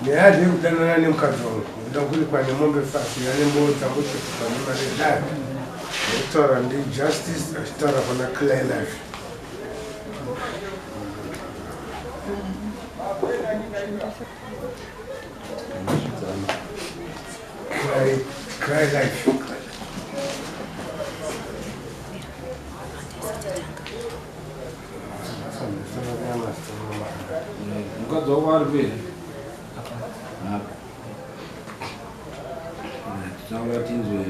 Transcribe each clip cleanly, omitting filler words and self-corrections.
Nyaya ndeyekudanana nemukadzi wangu ndoda kuripwa nemombe fasi yanembo dzangochepuka nemari dai ndikutaura ndijustice achitaura pana clay life. Cry, cry life. Mukadzi wako ari pei? Apa. Titaura tinzwe eh,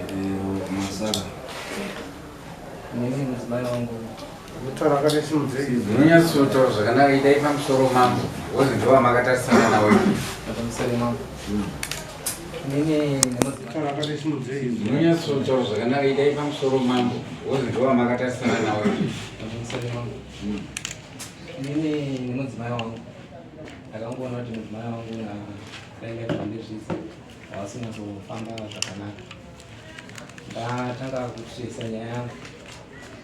masaka. Nini mudzimai wangu. Kutaura akati simudzei. Munonyatsotaura zvakanaka itai pamusoro mambo. Wozi ndova makatarisana nawo. Pamusoro mambo. Nini nemudzimai. Kutaura akati simudzei. Munonyatsotaura zvakanaka itai pamusoro mambo. Wozi ndova makatarisana nawo. Pamusoro mambo. Nini nemudzimai wangu. Ndakangoona kuti mudzimai wangu na ndainge ndizvisi havasi kunyatsofamba zvakanaka. Ndatanga kutresa nyaya yangu.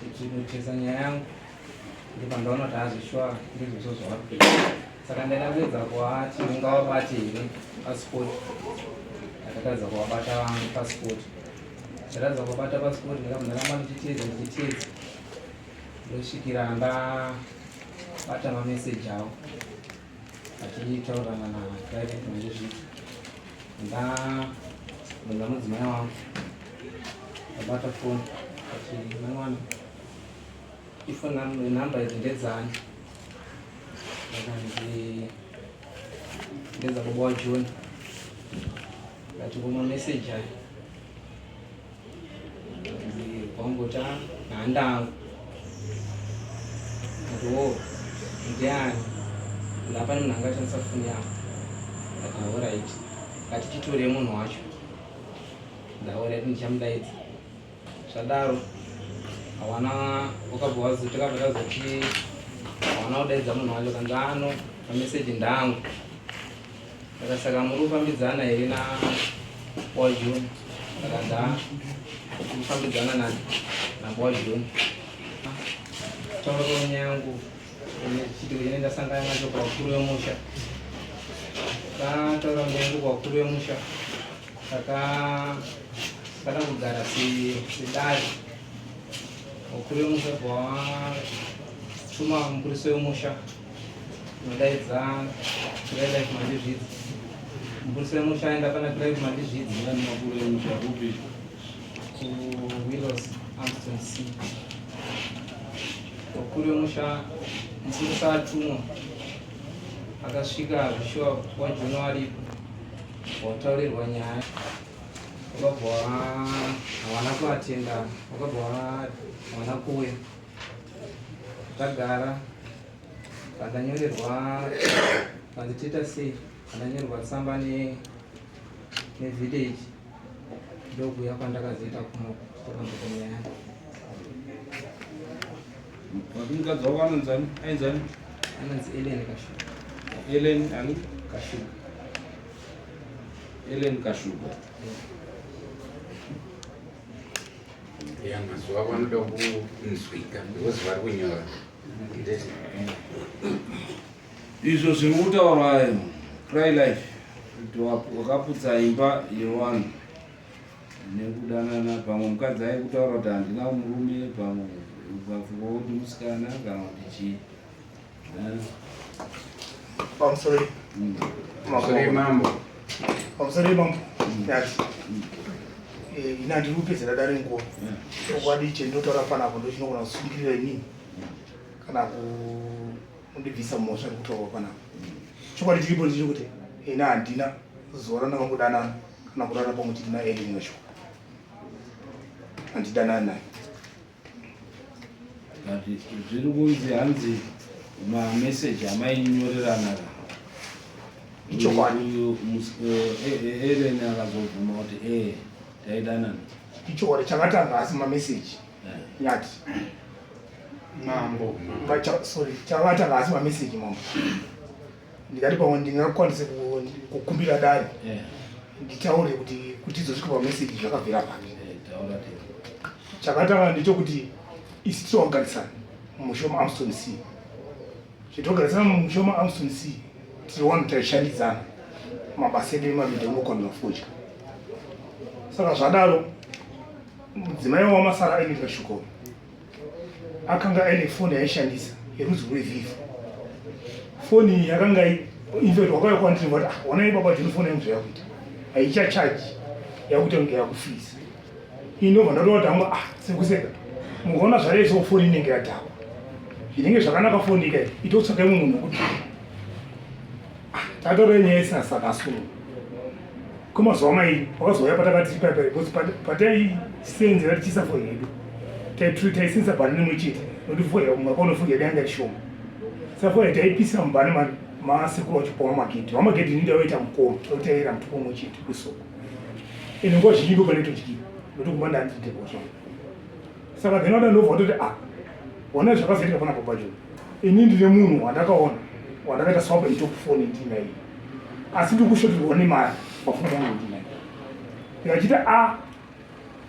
Kuti kutresa nyaya yangu ndipo ndaona kuti hazvishuwa ndizvozvo zvavari kuita. Saka ndaida kuedza kuvati ungavabate here pasipoti. Ndakatadza kuvabata pasipoti. Ndatadza kuvabata pasipoti ndikabva ndaramba ndichiteedza ndichiteedza ndosvikira ndabata mameseji avo achitaurirana naprivate mandizviti ndabvunza mudzimai wangu ndabata foni ati mangwana ifoni nhamba idzi ndedzani ndakanzi ndedzababa wajohn ndati kumameseji aya Wangota handangu ndati wo ndiani ndapane munhu angashandisa foni yako ndati horait ngati titore munhu wacho ndahorait ndichamudaidza zvadaro hawana wakabva wazo takabva tazoti hawana kudaidza munhu wacho kanzi ano mameseji ndangu Saka saka muri kufambidzana here na Wajun? Saka nda kufambidzana na na Wajun. Taura kwa nyaya yangu chiitiko chine ndasangana nacho pavakuru vemusha. Taura nyaya yangu pavakuru vemusha. Saka kada kugara sedare. Vakuru vemusha bva mupurisa wemusha Unodaidza Clive Mandizvidzi. Mupurisa wemusha aenda pana Clive Mandizvidzi. Nani makuru emusha kupi? Ku Willows Armstrong C. Vakuru vemusha mupurisa atumwa akasvika zvishuwa waJono aripo wataurirwa nyaya wakabva hawana kuatenda wakabva hawana kuuya tagara Pandanyorerwa panzi toita sei pandanyorerwa tsamba ne nevillage ndokuuya kwandakazoita kuno kurambuka nyaya Wati mukadzi wako anonzani? Ainzani? Anonzi Ellen Kashuga. Ellen ani? Kashuga. Ellen Kashuga. Yeah. Ya mazuva ako anoda kunzwika because vari kunyora. Izvo zviri kutaurwa cry life kuti wakaputsa imba yevanhu nekudanana pamwe mukadzi aikutaura kuti handina murume pamwe ukafunga kuti musikana kana kuti chii. Pamusoro Pamusoro mambo. Pamusoro mambo. Yati. Eh, ina ndiri kupedzera dare nguva. Chokwadi chendinotaura panapa ndochinogona kusungirira inini kana kundibvisa mhosva yekutaurwa panapa. Chokwadi chiripo ndechekuti ina handina zuva randakambodanana kana kurara pamwe chete naEllen Mwesho. Handidanani naye. But zviri kunzi hanzi mameseji amainyorerana Ichokwadi. Uyu eh, eh, Ellen akazobvuma kuti ee taidanana. Ichokwadi chakatanga asi mameseji nyati Mambo. Sorry, chakatanga asi mameseji mambo. Ndikati pamwe ndingakwanise kukumbira dare nditaure kuti kuti izosvika pameseji zvakabvira papi. Chakatanga ndechekuti isu tinogarisana mumusha maAmston C. Zvetogarisana mumusha maAmston C tiri wanu taishandidzana. mabasa edu emabindu unokwanira fodya. Saka zvadaro mudzimai waMasara aine kashoko akanga aine foni yaishandisa yerudzi rwevivo. Foni iyi yakanga infact wakauya kwandiri vati ah, honai baba John foni yangu zvayakuita haichachaji yakuita kunge yakufisa. Ini ndobva ndatova tangu ah sekuseka mukaona zvareiso foni inenge yadhakwa zvinenge zvakanaka foni ika itotsvaka imwe munhu wekuti ah, tatora nyaya isina saka asuru kwemazuva mairi wakazouya patakati paipai because pataisenzera tichiisa foni yedu taisenza bhani rimwe chete nokuti foni makaona foni yedu yanga ishoma saka foni taipisa mubhani masekuru vachipa vamagedhi vamagedhi ini ndaivaita mukoma nokuti taiera mutupo umwe chete kusoko ende nguva zhinji ndo panoitotyira nokuti kumba ndandidhekwa zvangu saka then vada ndobva vatoti ah ona zvakazoitika pana baba John ini ndine munhu wandakaona wandakaita swap and top phone ndinaye asi ndiri kushotirwa nemari pafoni yangu ndinaye ndikachita a ah,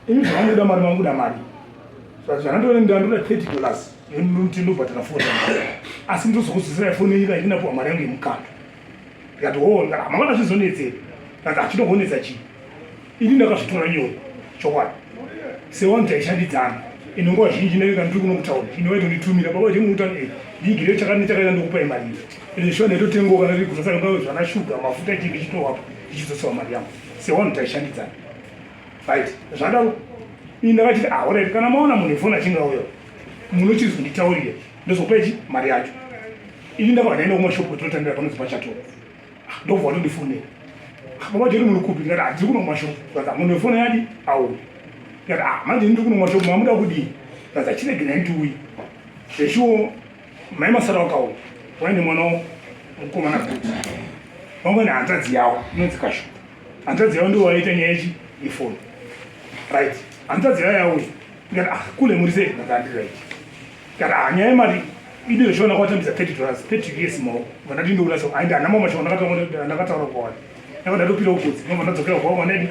ini zvavangoda mari vangoda mari zvanandoona ndandoda 30 dollars yonoti ndobhadhara foni yangu asi ndozokuzisirai foni yenyu kana ndinapuwa mari yangu yemukando ndikati ho ndikati hamangana zvizonetseri ndikati hachinogonetsa chii ini ndakazvitora nyore chokwadi sewanhu taishandidzana ino nguva zhinji ndaiga ndiri kuno kutaura ino vaitonditumira baba chemuutano e ndiigire chakati nechakaita ndokupai mari iyo ende shuwa ndaitotengawo kana riri kuzosa ngave zvana shuga mafuta chii ndichitowapa ndichidzosewa mari yangu sewanhu taishandidzana right zvadaro ini ndakachiti ah alright kana maona munhu efoni achinge auya munochizonditaurira ndozokupai chi mari yacho ini ndakabva ndaenda kumashopu kwetinotandira panonzi pachatora ah, ndobva watondifonera ah, baba jeri muri kupi ndikati handiri kuno kumashopu ndikati munhu wefoni yadi auya ndikati ah manje ndiri kuno kumashopu mamuda kudii ndikati achiregerai ndiuye zveshuwo mai masara wakauya waine mwana mukomana kuti vanga nehanzvadzi yavo inonzi kashuka hanzvadzi yavo ndiwo vaiita nyaya yechi yefoni right hanzvadzi yavo yauya ndikati ah kule muri sei ndikati handiri right ndikati ah nyaya yemari idi zveshuwa ndakawatambidza 30 dollars 30 us maoko vandati ndoona so aindi hana mama shoko ndakataura kwavari ndaka ndatopira ukudzi ndobva ndadzokera kwavo kwandaidi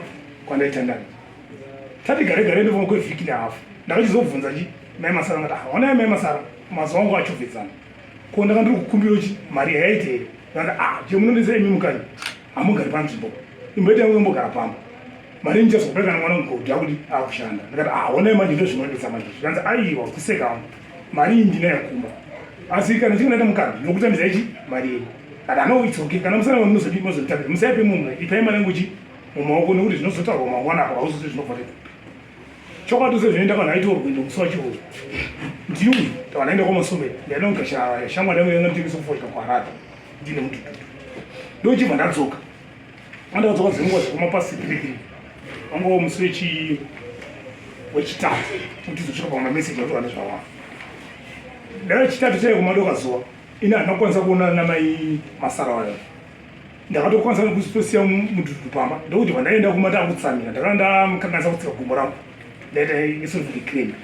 kwandaitandana tati gare gare ndobva kwevhiki nehafu ndakachizobvunza chi mai masara ngati ah honai mai masara mazuva angu achovhedzana ko ndanga ndiri kukumbira chi mari yayaita here ndakati ah chemunondisei imi mukanyi hamugari panzvimbo imboita yangu yombogara pamba mari ndichazokupai kana mwana mugodhi akuti akushanda ndikati ah honai manje ndozvinonetsa manje zvikanzi aiwa kuseka wangu mari iyi ndinayo kumba asi kana chinge ndaita mukadzi ndinokutambidza ichi mari yenyu kati ano it's okay kana musana munozodii munozonditambidza musaipe munhu ipai mari yangu chi mumaoko nekuti zvinozotaurwa mangwana apo hauzozi zvinobva nekupi chokwadi sezvinoenda vanhu aitiwo rwendo musi wacho uyu ndiuyu tavanaenda kwamasomera ndaenda kugasha shamwari yangu yanga nditengesa kufodya kuharare ndine mudhudhudhu ndochibva ndadzoka andakadzoka dzenguva dzekumapasi kirikiri wangawo musi wechi wechitatu kuti zosvika pamameseji atoa nezvawa dai chitatu chaiyo kumadoka zuva ini handina kukwanisa kuonana namai masara wayo ndakatokwanisa kutosiya mudhudhudhu pamba ndokuti vandaenda kuma ndakutsamira ndakanga ndakanganisa kutsika gumbo rangu ndaita isovhikireni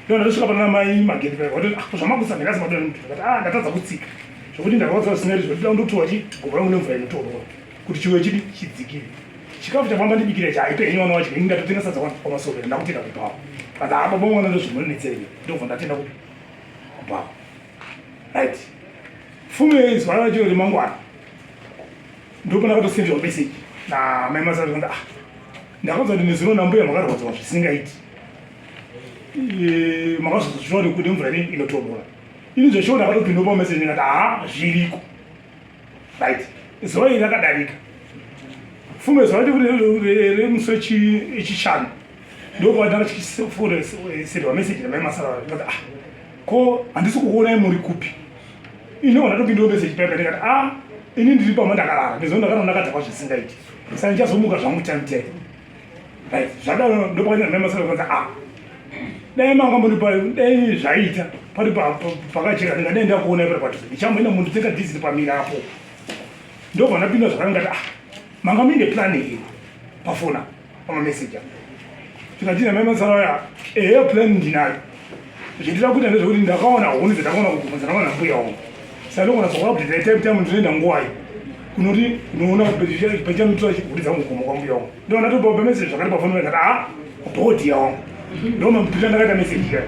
ndo ndatosvika pana mai magedi paya vatoti ah zvamakutsamira asi madona mudhudhu ndakati ah ndatadza kutsika zvekuti ndarwadza zvisina zvekuti da ndotowa chi gumbo rangu nemvura inotorwa kuti chiwe chidi chidzikire chikafu chafamba ndibikire chaipe henyu wana wacho ini ndatotenga sadza kwamasovera ndakutenda kubhawa but ah baba mwana ndozvinonetseri ndobva ndatenda kupi kubhawa right fume zuva racho remangwana ndopana katosenderwa message namai masara zvikanzi ah ndakaudza kuti nezuro nambuya makarwadziwa zvisingaiti e, makazozviona kuti kune mvura inotonhora ini zveshuwa ndakatopinda pameseji ndikati haa zviriko right zuva iri rakadarika fume zuva remusi wechishanu ndokwandakachifoserwa meseji namai masara ndikati ah ko handisi kukuonai muri kupi ini wandatopindiwo meseji paipa ndikati ah ini ndiri pama ndakarara ndizvo ndakarara ndakadhakwa zvisingaiti saka ndichazomuka zvangu time ten right zvadaro ndopakaita namai masara kwanza ah dai manga mbonipa dai zvaita pari pakacheka ndingadai ndakuona pari padhuze ndichamboenda mundotenga dhiziri pamira apo ndobva ndapinda zvakare ndikati ah manga muine plan here pafona pamameseji apo tikati namai masara aya ehe plan ndinayo zvendida kuita ndezvekuti ndakaona huni dzandakaona kuguma dzandakaona mbuya wangu saka ndogona zokuupdate time time ndinoenda nguwai kunoti unoona pachanotora huni dzangu kuguma kwambuya wangu ndoona topa message zvakati pafoni ndikati ah body yawangu ndomamupita ndakaita message iya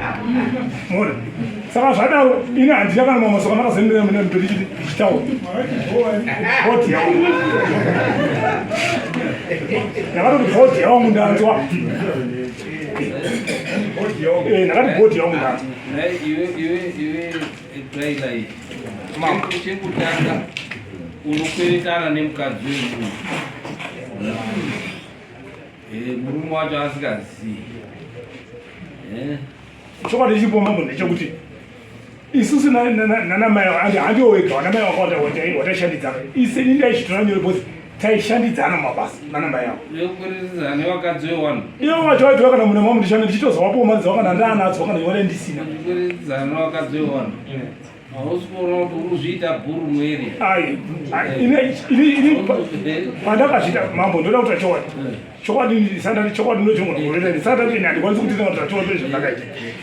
mona saka zvadaro ini handina kana mamwe masoko andakazoenderera mune mberi ndichitaura body yawangu Ndakatoti bhodhi yawangu ndanzwa. Eh, ndakati bhodhi yawangu ndanzwa. Iwe iwe iwe trailer iyi. Mama. Chekutanga unokweretana nemukadzi wemunhu. Eh, murume wacho asingazii. Eh. Chokwadi chipo mambo ndechekuti isusu nanamai handiwo wega, vanamai vakawanda wataishandidzana. Isi ini ndaizvitora nyore because taishandidzana mumabasa nanamai avo. Nekukweretedzana nevakadzi vewanhu. Ivo vacho vaitova kana mune mamu ndishanda ndichitozovapo mari dzavo kana ndaanadzo kana nyore ndisina. Kukweretedzana nevakadzi vewanhu. Hausi kuona kuti uri kuzviita bhuru mueri. Ai, ai, ini pandakazviita mambo ndoda kuita chokwadi. Chokwadi ndisandati chokwadi ndochogona kureta ndisandati ini handikwanisi kuti ndinotaura chokwadi zvandakaita.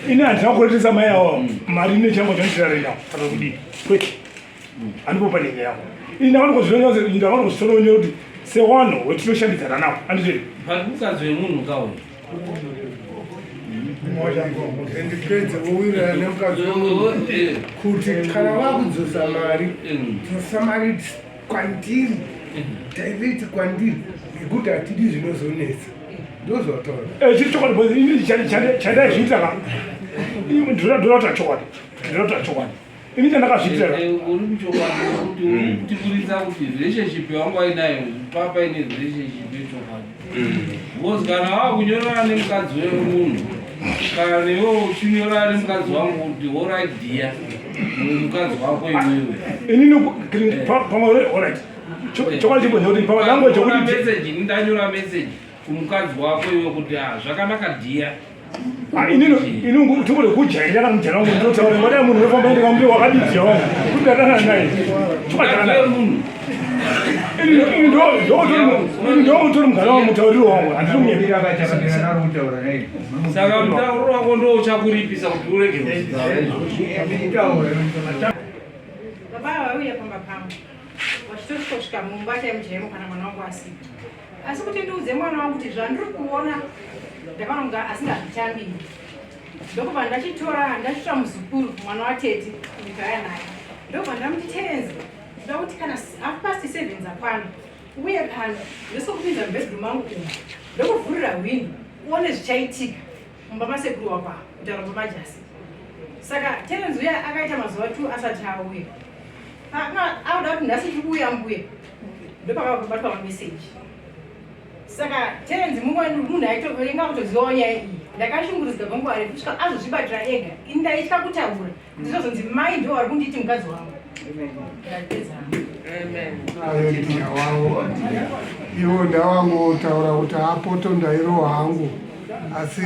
Ini handina kuretesa mai avo mari nechangu chandisarenda kana kudii. Kwete. Handipo pane nyaya yako. Ini ndakangozvitora nyore kuti sewanhu wetinoshandidzana nawo handizvo. But mukadzi wemunhu kauyu. Ndipedze vowirirana nemukadzi wemunhu kuti kana vakudzosa mari, dzosa mari kwandiri direct kwandiri, nekuti hatidi zvinozonetsa. Ndozvataura. Eh, chiri chokwadi because ini chandaizviita ka ndoda kutaura chokwadi, ndoda kutaura chokwadi. Ini chandakazviitira ka Uri kuchokwadi kuti uri kutiburitsa kuti relationship yawangu ainayo papa ine relationship yechokwadi. Because kana wakunyorana nemukadzi wemunhu, kana newe uchinyorana nemukadzi wangu kuti alright dear, mukadzi wako iwewe. Inini pamwe alright, chokwadi chipo ndekuti pamwe language Ndanyora yokuti message, ini ndanyora message kumukadzi wako iwe kuti ah, zvakanaka dear. Ah, inini tongode kujaira kana mujana wangu ndinotaura wadai munhu unofamba ndikamuti wakadidya wangu kuti ndatana naye chokwadi Mukadzi chakanaka. wemunhu. Ini ndotori mugara wangu, mutauriro wangu handiri munyepa. Saka mutauriro wako ndo uchakuripisa kuti urege kuzitaura. Baba vauya pamba pangu vachitosvika mumba chaimo chaimo kana mwana wangu asipo, asi kuti ndiudze mwana wangu kuti zvandiri kuona ndakaona kunge asingazvitambiri, ndokubva ndachitora ndachitora muzukuru, mwana watete, ndikauya naye, ndokubva ndamuti, "Terence, ndoda kuti kana 7:30 dzakwana uye pano, ndosokupinza mubedroom mangu umu, ndokuvhurira hwindo uone zvichaitika mumba masekuru wako apa," kutaura mumba majasi. Saka Terence uya akaita mazuva 2 asati auya. Auda kuti nhasi tiri kuuya mbuya, ndopakabatwa mameseji. Saka Terence mumwe munhu aitoenga kutozivawo nyaya iyi. Ndakashungurudzika kwenguva refu kusvika azozvibatira ega. Ini ndaitya kutaura, ndizvozonzi mai ndo vari kunditi mukadzi wangu. Ndapedza. Ayo wavo ivo ndawangotaura kuti apoto ndairohwa hangu, asi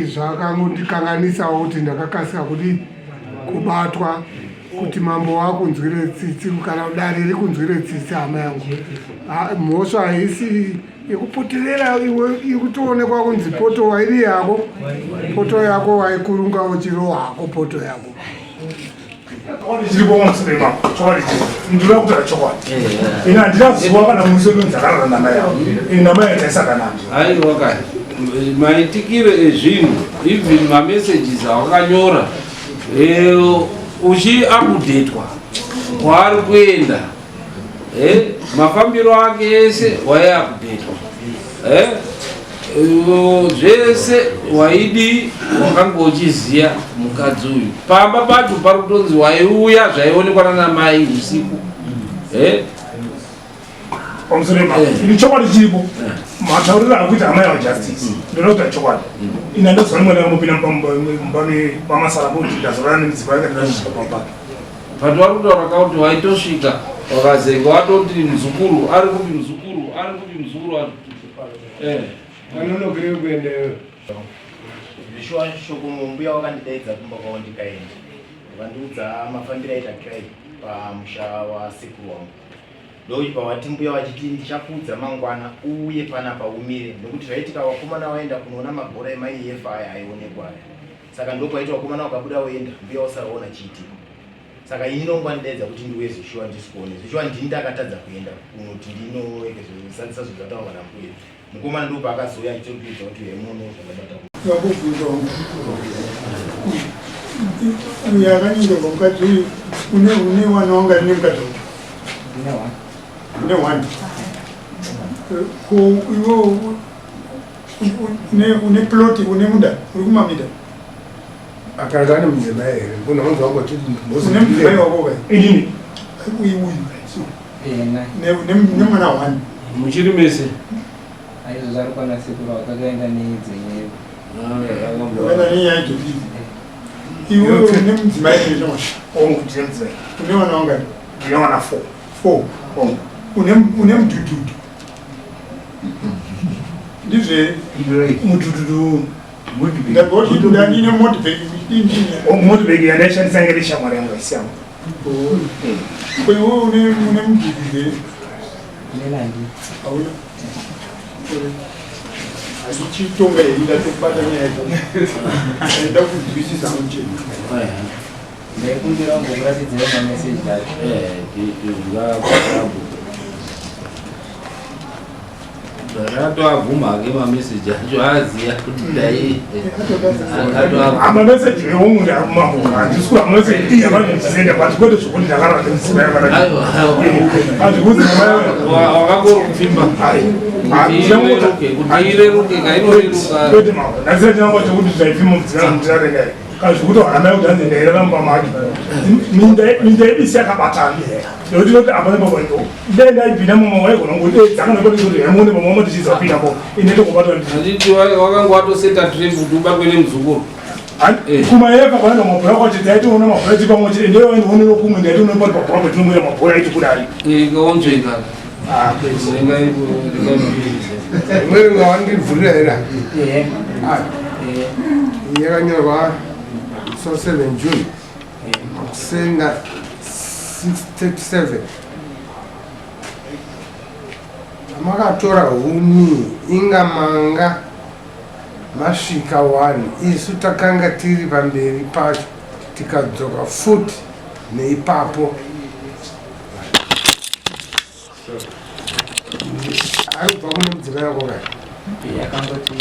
zvakangondikanganisawo kuti ndakakasika kudi kubatwa. Kuti mambo wakunzwire tsitsi kana dare rikunzwire tsitsi, hama yangu. Ah, mhosva haisi yekuputirira iwe, ikutoonekwa kunzi poto wairi yako, poto yako waikurunga uchirohwa hako poto yako. Chokwadi chiripo pamusoro ipapo, chokwadi chiripo, ndinoda kutaura chokwadi. Ini handina zuva kana musi wedu dzakarara namai avo. Ini namai avo taisangana. Aiwa kani, maitikiro ezvinhu, even mamessages awakanyora uchiupdatwa kwaari kuenda, mafambiro ake ese waiupdatwa, zvese waidi wakanga uchiziya mukadzi uyu. Pamba pacho pari kutonzi waiuya zvaionekwa nanamai usiku, eh? Pamusoro ipapo, ini chokwadi chiripo, matauriro akuita amai vaJustice, ndoda kutaura chokwadi. Ini handazova nemwana akambopinda mumba pamasara kuti ndazorara nemudzimai yake, ndazvisvika pamba pake. But vari kutaura kauti waitosvika wakazenga watoti muzukuru ari kupi, muzukuru ari kupi, muzukuru ari eh. Vanonokere kuendeyo. Zvishuwa shoko, mumbuya wakandidaidza kumba kwavo, ndikaenda, vakandiudza mafambiro aita Clay pamusha wasekuru wangu. Ndokuchibva wati mbuya vachiti, "Ndichakuudza mangwana, uuye panapa umire," nekuti zvaitika vakomana vaenda kunoona mabhora emaEF aya aionekwa aya. Saka ndokwaita vakomana vakabuda voenda, mbuya wasara waona chiitiko. Saka ini nongwandidaidza kuti ndiuye, zvishuwa ndisi kuone zvishuwa, ndini ndakatadza kuenda kunoti ndinoezadzisa zvinhu zvataurwa nambuya. Mukomana ndopa akazouya achitokuudza kuti hemuno zvakabata. Vakubvunza uyu akanyengerwa mukadzi uyu, une wana wanga ine mukadzi uyu? Une one. Ko iwe une plot une munda uri kumaminda Akanga ane mudzimai here? Mbona unzwa wangoti une mudzimai wako kai? Inini uyu uyu nemwana wani muchiri mese aizvo zvari kwana sekuru vakakaenda nedzenyewe vakaenda nenyaya dzodii iwe une mudzimai here shamwari? Hongu, ndine mudzimai. Une vana vangani? Ndine vana 4. 4. Hongu. Une une mudhudhudhu ndizve mudhudhudhu ndagoti ndandine motorbike Motorbike yandaishandisa ngere shamwari yangu haisi yangu. Ko iwe une une mudhudhudhu here? Nenandi. Hauna. Handichitonga here ndatobata nyaya dzangu. Ndaida kunzwisisa hangu chete. Ndaikumbira kumbokuratidzira mameseji acho. Ndakatoabvuma hake mameseji acho aziya kuti dai Amameseji eungu ndakumambo handisi kuda mameseji iya vanondisenda but kwete zvekuti ndakarara nemudzimai handikuzi wakangorupfimba kuti ireruke kainoreruka kwete mambo ndasina chinangwa chekuti zvaipfima mudzimai mundirare naye kana zvekuti hana yekuti hanzi ndairara mumba make minda yedu isi yakabatana nekuti noti apa nepapa dai ndaipinda mumba waigona kungodedza kana kwete kuti hamuone mama wama tichiza kupinda po ine tokubatwa ndi handiti wakanga watoseta trip kuti ubatwe nemuzukuru kumayepa kwanaenda mabhora kwacho taitoona mabhora tiri pamwe chete ndiyo ndionero kumwe ndaitoona pari pabhora patinomwira mabhora aiti kudari kaonzveka Imweni ngawandivhurira here? Yakanyorwa so 7 June kusenga 637 makatora huni inga manga masvika 1 isu takanga tiri pamberi pacho tikadzoka futi neipapo ari kubva kune mudzimai wako kai Yakangoti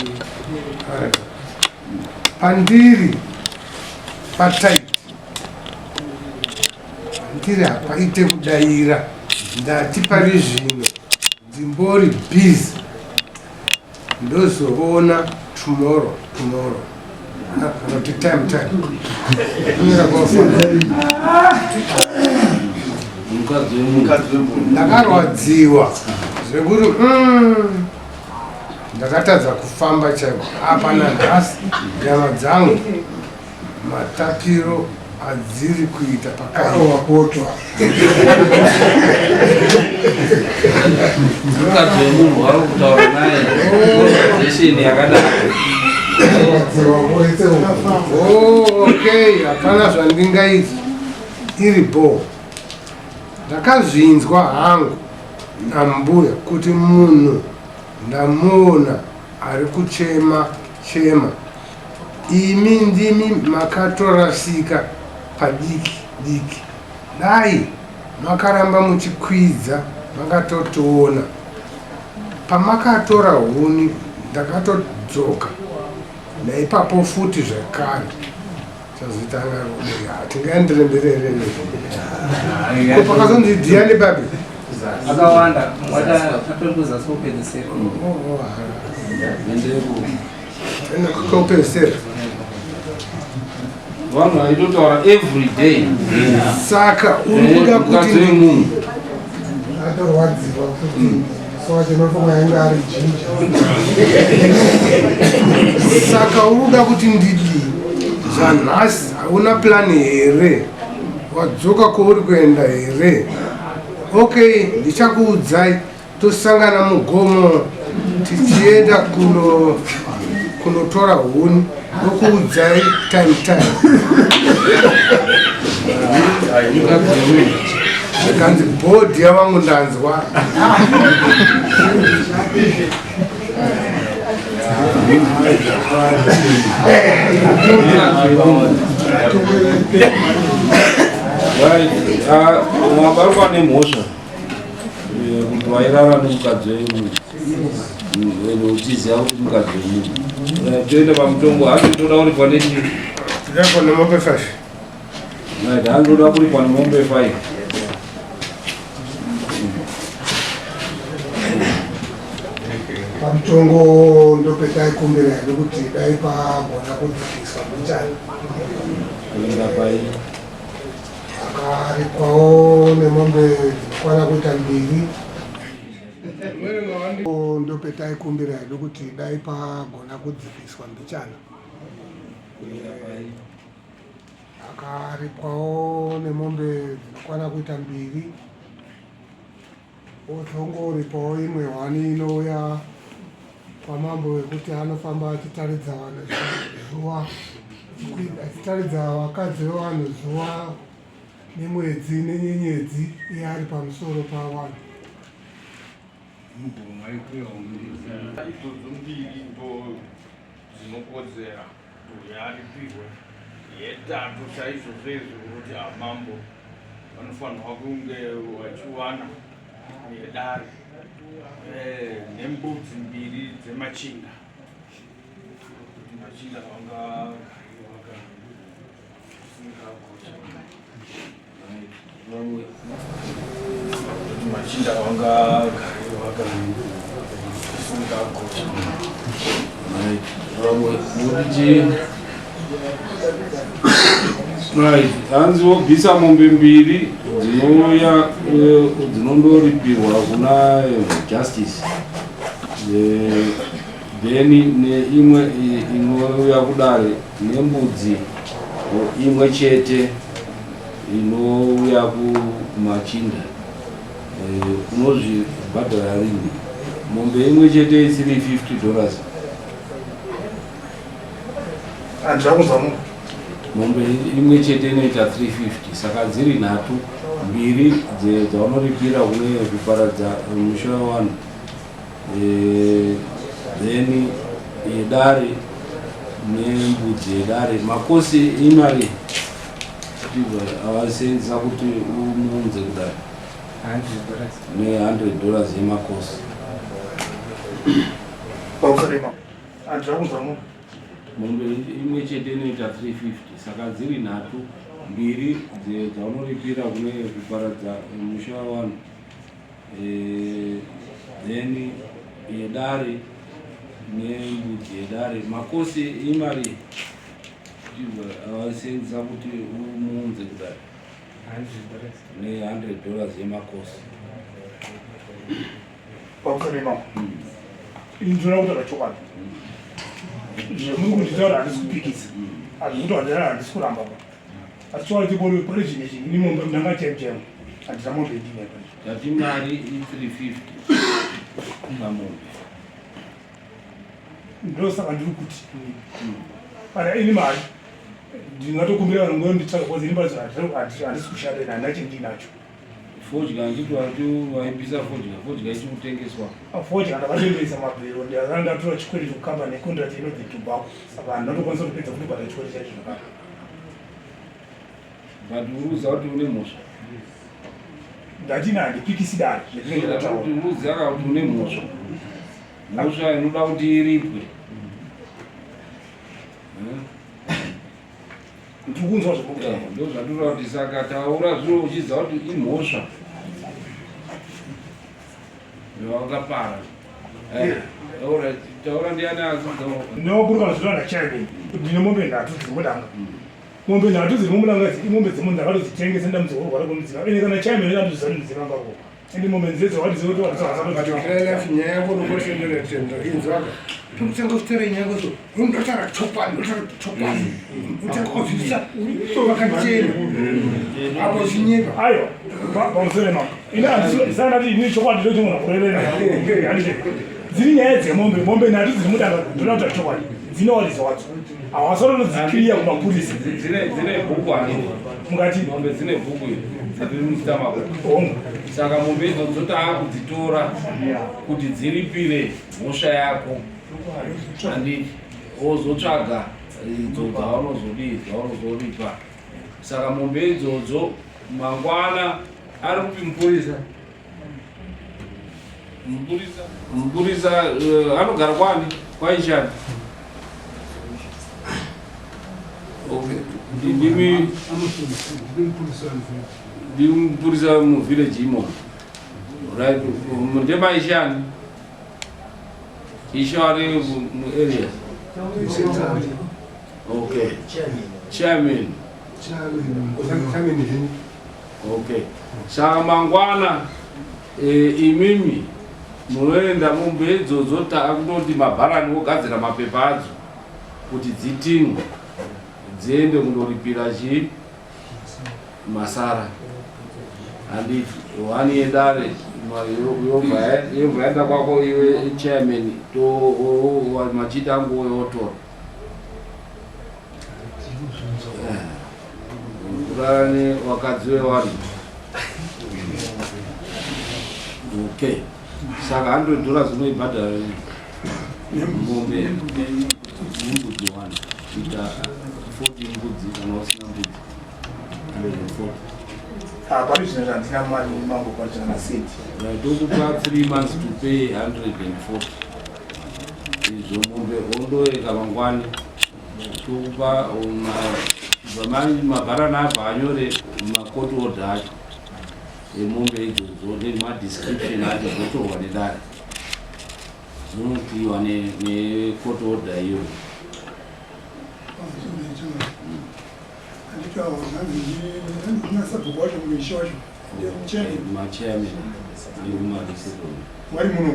pandiri pataiti pandiri hapaite kudaira ndati pari zvino ndimbori busy ndozoona tomorrow tomorrow kana kuti time time Kunyora kwafana. mukadzi wemunhu Ndakarwadziwa zvekuti ndakatadza kufamba chaiko apa nanhasi nyama dzangu matapiro adziri kuita pakaiwa kotwa mukadzi wemunhu wari kutaura naye conversation yakadaro Oh, okay hapana zvandingaiti iri bho ndakazvinzwa hangu nambuya kuti munhu ndamuona ari kuchema chema imi ndimi makatorasika padiki diki dai makaramba muchikwidza makatotiona pamakatora huni ndakatodzoka naipapo futi zvekare chazotanga hatingaendere mberi here ko pakazonzi dhiani babi akawanda atori kuzasi kupedzisira. Kupedzisira vanhu vaitotaura every day saka uri kuda kuti mukadzi wemunhu Atorwadziwa kuti so chinofunga yange ari jinja. Saka uri kuda kuti ndidii zvanhasi hauna plani here wadzoka kwauri kuenda here okay ndichakuudzai tosangana mugomo tichienda kuno kunotora huni ndokuudzai time time zvikanzi bhodhi yavangu ndanzwa Right. Wabarwa nemhosva kuti wairara nemukadzi wemunhu ende uchiziva kuti mukadzi wemunhu. Toenda pamutongo hanzi toda kuripwa nechii? Tinoda nemombe 5. Right, hanzi toda kuripwa nemombe 5. Pamutongo ndopetaikumbira hedu kuti dai pagona kudzikiswa mbichana. Kuenda pai? Akaripwawo nemombe dzinokwana kuita mbiri. Ndopetaikumbira hedu kuti dai pagona kudzikiswa mbichana. Kuenda pai? Akaripwawo nemombe dzinokwana kuita mbiri. Ozongoripawo imwe hwani inouya kwamambo wekuti anofamba achitaridza vanhu zuva, achitaridza vakadzi vevanhu zuva nemwedzi nenyenyedzi, iye ari pamusoro pavanhu. Idzodzo mbiri ndo dzinokodzera kuti aripirwe. Yetatu saizvozvo izvo kuti amambo vanofanirwa kunge vachiwana yedare eh, nembudzi mbiri dzemachinda kuti machinda vangagare vakasingagocha kuti machinda vangagare vakasingagocha. Right. Hanzi wobvisa mombe mbiri dzinouya eh, dzinondoripirwa kuna eh, justice eh, then neimwe inouya kudare nembudzi imwe chete inouya kumachinda. Unozvibhadhara rini mombe imwe chete isiri 50 dollars? Mombe imwe chete inoita 350, saka dziri nhatu, mbiri dzaunoripira kune kuparadza musha wevanhu, then yedare nembudzi yedare. Makosi imari avaseenzesa kuti umuunze kudare ne100 dollars yemakosi. Mombe imwe chete inoita 350, saka dziri nhatu, mbiri dzaunoripira kune kuparadza musha wevanhu, then yedare nembudzi yedare. Makosi imari avaseenzesa kuti umuunze kudare ne100 dollars yemakosi. Ndinoda kutaura chokwadi, zvemuri kunditaura handisi kupikisa, hazvikuti handisi kuramba pa, asi chokwadi chipori pari zvinhu izvi, ini mombe ndanga chaimu chaimu handina mombe ndine. Tati mari i350 pamombe. Ndosaka ndiri kuti kana ini mari ndingatokumbira vanhu ngonditsvaga, because ini parizo handisi kushanda, ini handina chendinacho. Fodya handiti wati waibisa fodya? Fodya ichi kutengeswa. Fodya ndakatengesa mabhero, ndakanga ndatora chikwereti kukambani yecontract inonzi tobacco, saka handina kutokwanisa kupedza kutobhadhara chikwereti chacho zvakare. But uri kuziva kuti une mhosva? Ndatina handipikisi dare. Zvekuti uri kuziva ka kuti une mhosva, mhosva inoda kuti iripwe? Ndiri kunzwa zvekutaura. Ndo zvandinoda kuti, saka taura zvino uchiziva kuti imhosva yawakapara. Alright, taura, ndiani azidza? Ndinokuruka zvino nachairman kuti ndine mombe nhatu dziri mudanga. Mombe nhatu dziri mumudanga idzi imombe dzemwe ndakatodzitengesa ndamudzi kurwara kwemudzimai, ende kana chairman ndatoziva kuti mudzimai anga ariko, ende mombe ndzedze wati dzekuti wati nyaya yako nokotendera tenda inzwaka tokutanga kutera nyaya yako, undotaura chokwadi, ndotaura chokwadi, utanga kuzivisa wakachena apo uchinyepa. Aiwa, pamusoro mako ini handisandati ini chokwadi ndochingona kurevera. Handiti dziri nyaya dzemombe, mombe nhatu dziri mudanga, ndoda kutaura chokwadi, dzinowaridza wadzo hawasoronodzikiriya kumapurisa. Dzine bhuku hanini? Mungati mombe dzine bhuku iri dziri muzita mako? Hongu. Saka mombe idzodzo taakudzitora kuti dziripire mhosva yako, handiti? Wozotsvaga idzo dzaunozodii, dzaunozoripa. Saka mombe idzodzo mangwana ari kupi mupurisa? Mupurisa anogara kwani? Kwaishani? Okay, ndimi ndimupurisa muvillage imomo, right? Ndemaishani? Ishe vari muarea. Okay. Chairman. Okay. Saka mangwana eh, imimi munoenda mombe idzodzo takutoti mabharani vogadzira mapepa adzo kuti dzitingwe dziende kundoripira chii masara handiti one yedare yobva yaenda kwako iwe chairman to machita angu oyotora kurara nevakadzi vevanhu okay saka 100 dollars unoibhadhara mombe nembudzi one kuita 40 mbudzi kana usina mbudzi 140. Ah, pari zvino zvandina mari mambo pari na seti. Tokupa 3 months to pay 140. Izvo mombe ondoeka mangwani tokupa mabharana abva anyore makoti order acho emombe idzodzo nemadescription acho zvotorwa nedare zvinopiwa necourt order iyoyo. Machairman ekumaresettlement Mwari muno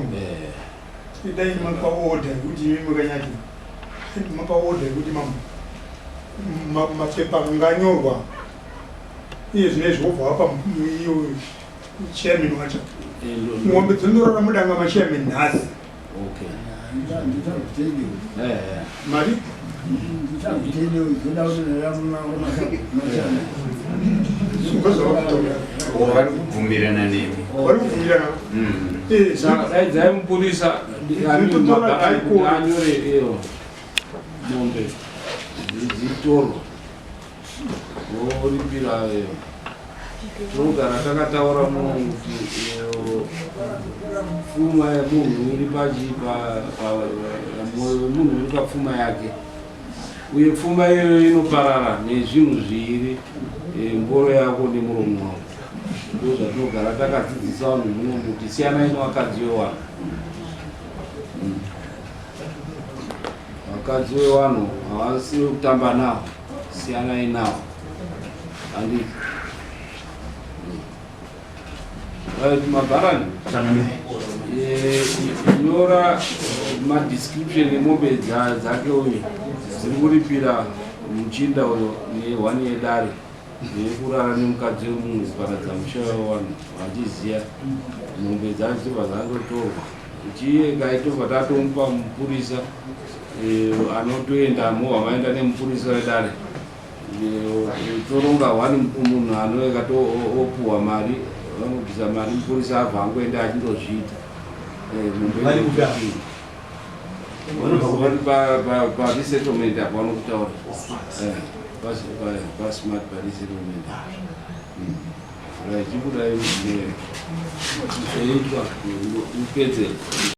dai mapa order yekuti imi makanyati mapa order yekuti mambo mapepa anganyorwa iye zvinezvi wobva wapa iyo chairman wacho ng'ombe dzondorara mudanga machairman nhasi. Okay. Mari. Vari kubvumirana nemi. Vari kubvumirana. Saka daidzai mupurisa mabharani kuti anyore iyo mombe dzitorwa voripira. Tinogara takataura muno kuti pfuma yemunhu iri pachi mwoyo wemunhu uri papfuma yake, uye pfuma iyoyo inoparara nezvinhu zviiri, mboro yako nemuromo wako. Ndo zvatinogara takadzidzisa vanhu muno kuti siyanai nevakadzi vevanhu. Vakadzi vevanhu havasi kutamba navo, siyanai navo, handiti? Right, mabharani, nyora madescription emombe dzake uyu dziri kuripira muchinda uyo nehwani yedare nekurara nemukadzi wemunhu kuparadza musha wevanhu vachiziya. Mombe dzacho dzobva dzandotorwa chiye tobva tatomupa mupurisa anotoenda movha maenda nemupurisa wedare. Toronga one munhu anoeka opuhwa mari, vanobvisa mari, mupurisa abva angoenda achindozviita. Mombe Vari kupi apa? Vari paresettlement apo vanokutaura pasmart paresettlement. Right, chibudai eitwa upedze.